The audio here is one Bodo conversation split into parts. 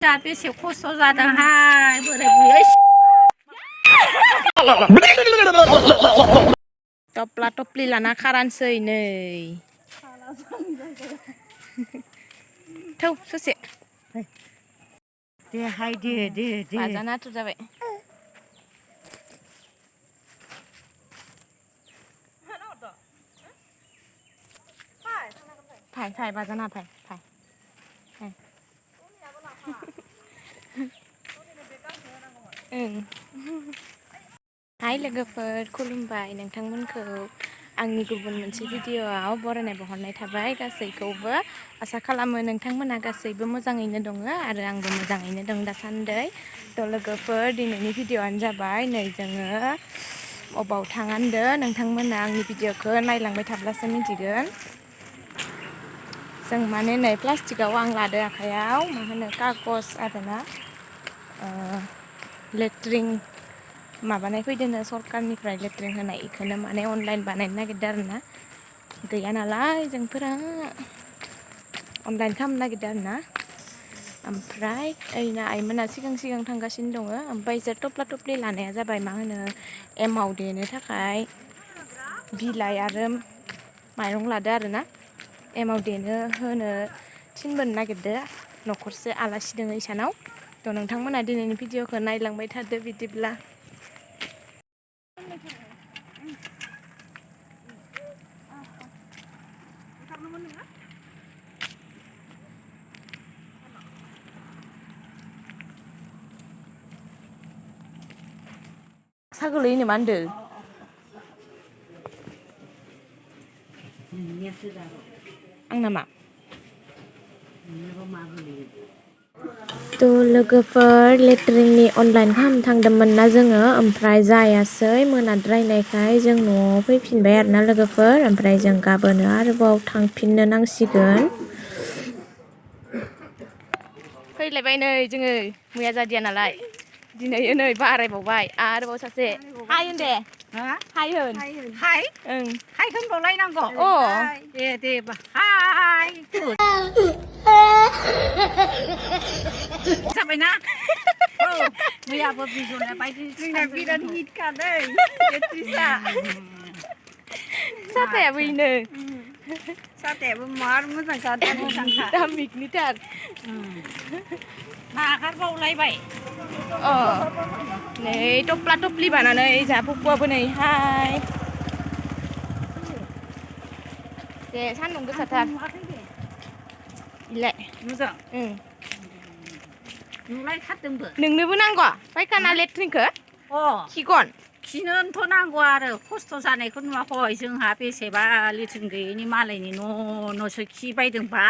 जा बेसे खस्थ' जादोंहाय बोराय बुरै टप्ला टप्लि लाना खारानोसै नै थौ ससे दे हाय दे बाजाना आथुर जाबाय फाय बाजाना फाय हाय लोगोफोर खुलुमबाय नोंथांमोनखौ आंनि गुबुन मोनसे भिडिअ'आव बरायनाय बहरनाय थाबाय गासैखौबो आसा खालामो नोंथांमोना गासैबो मोजाङैनो दङ आरो आंबो मोजाङैनो दं दासान्दै थ' लोगोफोर दिनैनि भिडिअ'आनो जाबाय नै जोङो अबाव थाङान्दो नोंथांमोना आंनि भिडिअ'खौ नायलांबाय थाब्लासो मिथिगोन जों माने नै प्लास्टिकआव आं लादो आखायाव मा होनो कागज आरोना लेट्रिन माबानाय फैदोंनो सरकारनिफ्राय लेट्रिन होनाय इखौनो माने अनलाइन बानायनो नागिरदों आरोना गैया नालाय जोंफोरा अनलाइन खालामनो नागिरदों आरोना ओमफ्राय ओइना आइमोना सिगां थांगासिनो दङ ओमफ्राय इसोर टप्ला टप्लि लानाया जाबाय मा होनो एमाव देनो थाखाय बिलाइ आरो माइरं लादो आरोना एमाव देनो होनो थिनबोनो नागिरदो न'खरसे आलासि दङ इसानाव थ' नोंथांमोना दिनैनि भिडिअ'खौ नायलांबाय थादो बिदिब्ला सागोलैनो मा होनदो आंना मा थ' लोगोफोर लेट्रिननि अनलाइन खालामनो थांदोंमोन ना जोङो ओमफ्राय जायासै मोनाद्रायनायखाय जों न'आव फैफिनबाय आरोना लोगोफोर ओमफ्राय जों गाबोनो आरोबाव थांफिननो नांसिगोन फैलायबाय नै जोङो मैया जादिया नालाय दिनै नै बारायबावबाय आरोबाव सासे हाय होन दे हाय होन हाय ओं हाय होनबावलायनांगौ अ दे हाय जाबायना औ मैयाबो बिजला बायदि जोंना बिराद हिटखादै एक्ट्रिसआ साथायाबो इनो साथायाबो मार मोजांखा दामिखा दामिकनिथार नागारबावलायबाय अ नै टप्ला टप्लि बानानै जोंहा फुफुआबो नै हाय दे सान्दुं गोसाथार इलाय मोजां ओं नुलायथारदोंबो नोंनोबो नांगौ फायखाना लेट्रिनखौ अ खिगन खिनोनोथ' नांगौ आरो खस्थ' जानायखौ नुवाखै जोंहा बेसेबा लेट्रिन गैयैनि मालायनि न'सो खि बायदोंबा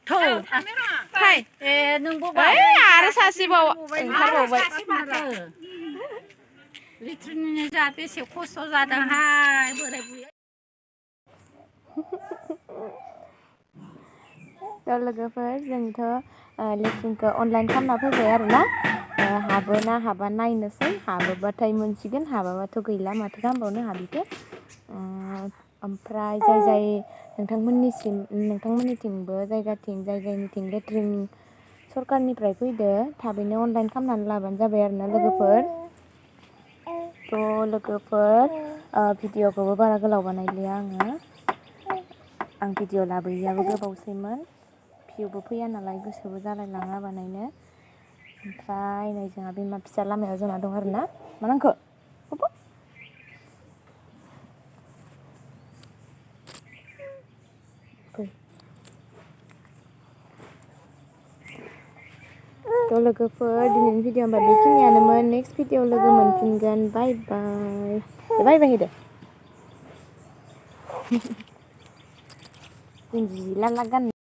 थौ फाय ए नोंबो आरो सासेबाव ओंखारबावबाय लेट्रिननि जा बेसे खस्थ' जादोंहाय बोराय बुरै थ' लोगोफोर जोंथ' लेट्रिनखौ अनलाइन खालामना फैबाय आरोना हाबो ना हाबा नायनोसै हाबोबाथाय मोनसिगोन हाबाबाथ' गैला माथो खालामबावनो हाबिखो ओमफ्राय जाय नोंथांमोननिथिंबो जायगानिथिं लेट्रिन सरकारनिफ्राय फैदो थाबैनो अनलाइन खालामनानै लाबानो जाबाय आरोना लोगोफोर थ' लोगोफोर भिडिअ'खौबो बारा गोलाव बानायलिया आं भिडिअ' लाबोयैयाबो गोबावसैमोन भिउबो फैया नालाय गोसोबो जालायलाङा बानायनो ओमफ्राय नै जोंहा बिमा फिसा लामायाव जोंना दं आरोना मा नांखो थ' लोगोफोर दिनैनि भिडिअ होमबा बेखिनियानोमोन नेक्स्ट भिडिअ लोगो मोनफिनगोन बाय बाय होदो जों जि लाला गान